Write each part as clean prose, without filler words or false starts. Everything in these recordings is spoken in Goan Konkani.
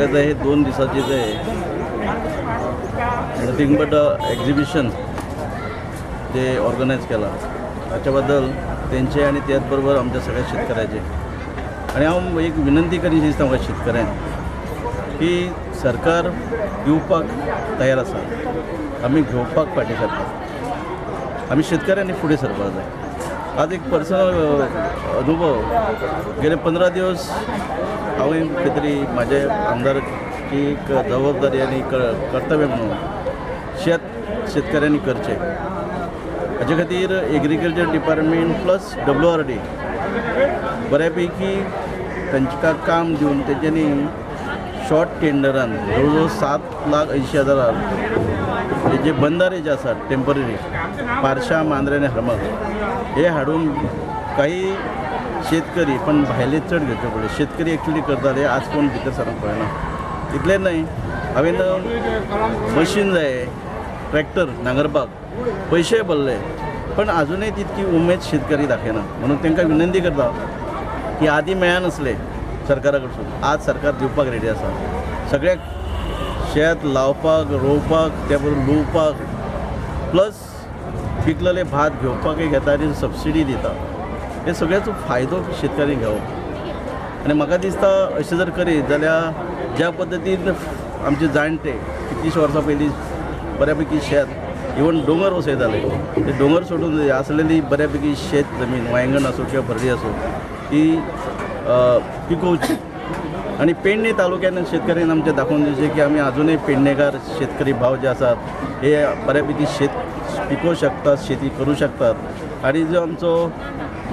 हे 2 दिसाचे जे नथिंग बट एक्झिबिशन जे ऑर्गनायज केला ताच्या बद्दल तेंचे आनी त्याच बरोबर आमच्या सगळ्या शेतकऱ्याचे आनी हांव एक विनंती करीन दिसता म्हाका शेतकऱ्यांक की सरकार दिवपाक तयार आसा, आमी घेवपाक फाटीं सरतात, आमी शेतकऱ्यांनी फुडें सरपाक जाय. आज एक पर्सनल अनुभव, गेले 15 दिवस हांवें खंय तरी म्हाजे आमदारकी एक जबाबदारी आनी कर्तव्य म्हणून शेतकऱ्यांनी करचें. हाजे खातीर एग्रीकल्चर डिपार्टमेंट प्लस WRD बऱ्यापैकी तांकां काम दिवन तेंच्यांनी शॉर्ट टेंडरान जवळ जवळ 7,80,000 जे बंधारे जे आसात टेंपररी पारशा, मांद्रे आनी हरमल हे हाडून काही शेतकरी पण भायले चड घेवचे पडले. शेतकरी एक्चुली करताले, आज कोण भितर सरूंक पळयना. इतलें न्हय, हांवें मशीन जाय, ट्रॅक्टर नांगरपाक पयशे भरले, पण अजूनय तितकी उमेद शेतकरी दाखयना. म्हणून तांकां विनंती करता की आदी मेळनासले सरकारा कडसून, आज सरकार दिवपाक रेडी आसा. सगळ्याक शेत लावपाक, रोवपाक, त्या बरोबर लुवपाक, प्लस पिकलेले भात घेवपाकय घेता आनी सबसिडी दिता. हे सगळ्याचो फायदो शेतकऱ्यांनी घेवप. आनी म्हाका दिसता अशें जर करीत जाल्यार ज्या पद्दतीन आमचे जाणटे कितलींशीं वर्सां पयलीं बऱ्यापैकी शेत इवन दोंगर वसयताले, ते दोंगर सोडून आसलेली बऱ्यापैकी शेत जमीन वांयगण आसूं किंवा भरडी आसूं ती पिकोवची. आनी पेडणे तालुक्यान शेतकऱ्यांनी आमचें दाखोवन दिवचें की आमी आजुनूय पेडणेकार शेतकरी भाव जे आसात हे बऱ्यापैकी शेत पिकोवंक शकतात, शेती करूं शकतात. आनी जो आमचो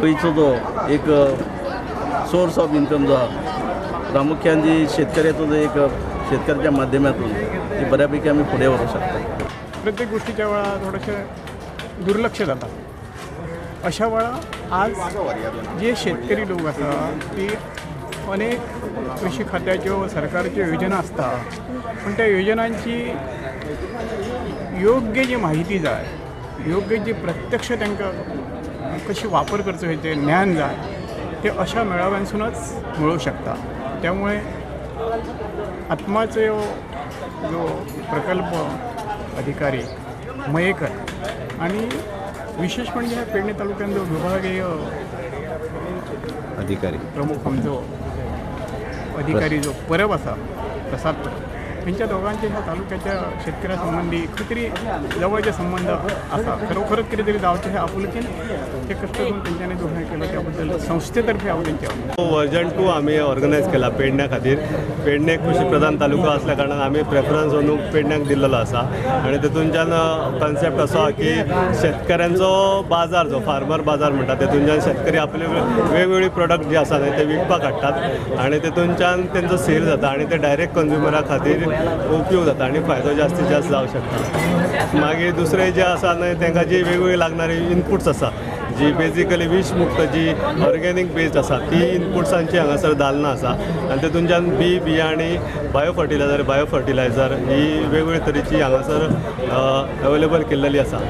गोंयचो जो एक सोर्स ऑफ इन्कम जो आसा प्रामुख्यान जी शेतकऱ्याचो जो एक शेतकऱ्याच्या माध्यमातून ती बऱ्यापैकी आमी फुडें व्हरूंक शकता. प्रत्येक गोष्टीच्या वेळा थोडेशें दुर्लक्ष जाता. अशा वेळा आज जे शेतकरी लोक आसा ती अनेक कृषी खात्याच्यो सरकारच्यो योजना आसता, पण त्या योजनांची योग्य जी माहिती जाय, योग्य जी प्रत्यक्ष तांकां कशी वापर करचो हेचें ज्ञान जाय, ते अशा मेळाव्यांसूनच मेळूं शकता. त्यामुळे आत्माचो जो प्रकल्प अधिकारी मयेकर आणि विशेष म्हणजे ह्या पेडणे तालुक्यान जो विभागीय अधिकारी प्रमुख आमचो अधिकारी जो परब आसा प्रसाद परब, हेंच्या दोगांचे ह्या तालुक्याच्या शेतकऱ्या संबंदी खंय तरी जवळचे संबंध आसा. खरोखरच कितें तरी जावचें हे आपुलकीन ते कश्ट करून तेंच्यांनी जो हें केलो त्याबद्दल संस्थेतर्फे हांव तेंचे वर्जन 2 आमी ऑर्गनायज केला पेडण्या खातीर. पेडणे कृषी प्रधान तालुको असल्या कारणान आमी प्रेफरन्स अंदू पेडण्याक दिल्लो आसा. आनी तेतूनच्यान कॉन्सेप्ट असो आहा की शेतकऱ्यांचो बाजार जो फार्मर बाजार म्हणटा तेतूनच्यान शेतकरी आपले वेगवेगळी प्रोडक्ट जे आसा न्हय ते विकपाक हाडटात आनी तेतूनच्यान तेंचो सेल जाता आनी ते डायरेक्ट कंज्युमरा खातीर उपयोग जाता आनी फायदो जास्तीत जास्त जावंक शकता. मागीर दुसरें जें आसा न्हय तांकां जी वेगवेगळी लागणारी इनपुट्स आसा जी बेजिकली विशमुक्त जी ऑर्गेनीक बेस्ड आसा ती इनपुट्सांची हांगासर दालनां आसा आनी तेतूनच्यान बी बियाणी, बायो फर्टिलायझर ही वेगवेगळे तरेची हांगासर अवेलेबल केल्लेली आसा.